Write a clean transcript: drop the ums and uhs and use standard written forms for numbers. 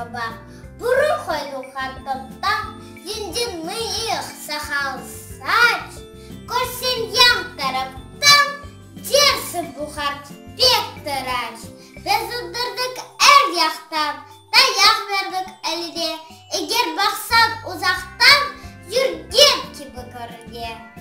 baba, Burun qoydu qartoptan, Yünden mıyıq, saqal, saç, Körseñ yan taraftan, Dersiñ bu qart pek tıraç. Biz ıdırdıq er yaqtan, Tayaq berdik eline, Eger baqsañ uzaqtan, Yürgen kibi körüne.